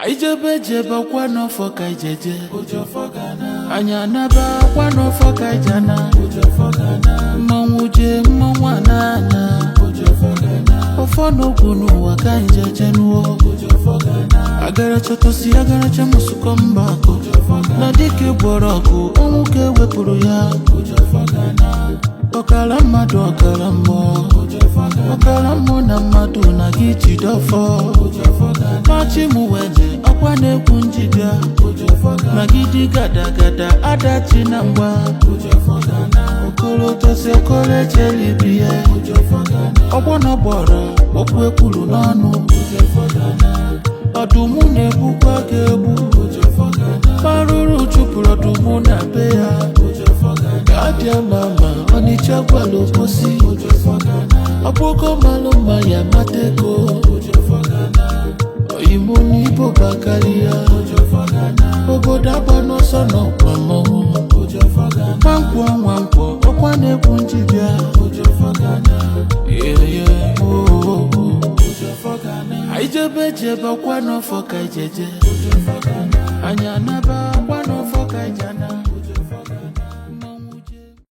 Anyị jebe jebe kwa n'ọfọ ka ijeje, anyị anaba kwa n'ọfọ ka ijana. Mmanwụ jee, mmanwụ ana ana, ọfọ n'okwu n'ụwa ka anyị jeje nuo. Agaracha tosi agaracha mụsụkọ mba akụ na dike gwọrọ ọgụ ọnwụ ka ewepụrụ ya. Ọkara mmadụ, ọkara mmụọ, ọkara mmụọ na mmadụ na gị jide ọfọ. Machi m weje ọkwa na-ekwu njibịa nagidi gadagada adachi na mgba. Okorotosi okoro echelibi ya ọgbọnọgbọrọ okwu ekwuru n'ọnụ. Ọdụm na-egbukwa ga-egbu marụrụ chụpụrụ ọdụm na be ya. Abịa mama ọnịcha gwala obosi ọbụgo malụ mma ya mata ego oyimo n'ibo bakarịa obodo agba n'ọsọ n'ọkwa mmọnwụ. Nwankwọ nwankwọ ọkwa na-ekwu njibịa. Yeah, oh. Anyị jebe jebe kwa n'ọfọ ka ijeje, anyị anaba kwa n'ọfọ ka ijana.